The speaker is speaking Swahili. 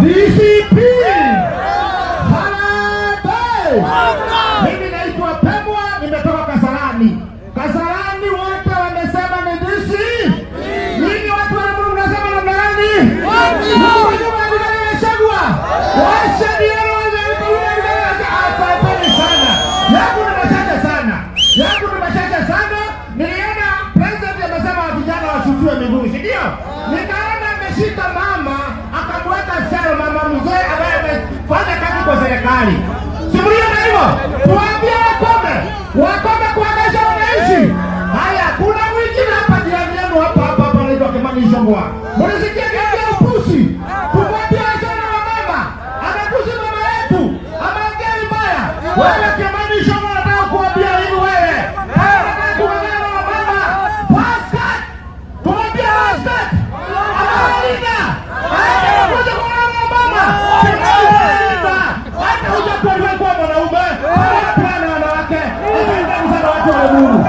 DCP. Harambee! Mimi naitwa Pemwa, nimetoka Kasarani. Kasarani wote wamesema ni DC. Nyinyi watu wa Limuru mnasema namna gani? Mko nyuma ya Rigathi Gachagua. Washa diaro wa Rigathi Gachagua. Asanteni sana. Yangu ni machache sana. Yangu ni machache sana. Niliona president amesema vijana washutiwe miguu, si ndio? Nikaona ameshika mama akamweka cell, mama mzee ambaye amefanya kazi kwa serikali. Si mliona hivyo? Tuambie wakome, wakome kuangaisha wananchi. Haya, kuna mwingine hapa jirani yenu hapa hapa hapa anaitwa Kimani Ichung'wah. Mlisikia akiongea upuzi? Tumwambie achana na mama. Anatusi mama yetu. Ameongea vibaya. Wewe Kimani Ichung'wah, nataka kuambia hivi wewe. Kama unataka kung'ang'ana na mama, Pascal. Tumwambie Pascal. Anawalinda. Anakuja kung'ang'ana na mama. Kimani anawalinda. Hata hujakuwa kuwa mwanaume. Hata na wanawake. Asanteni sana watu wa Limuru.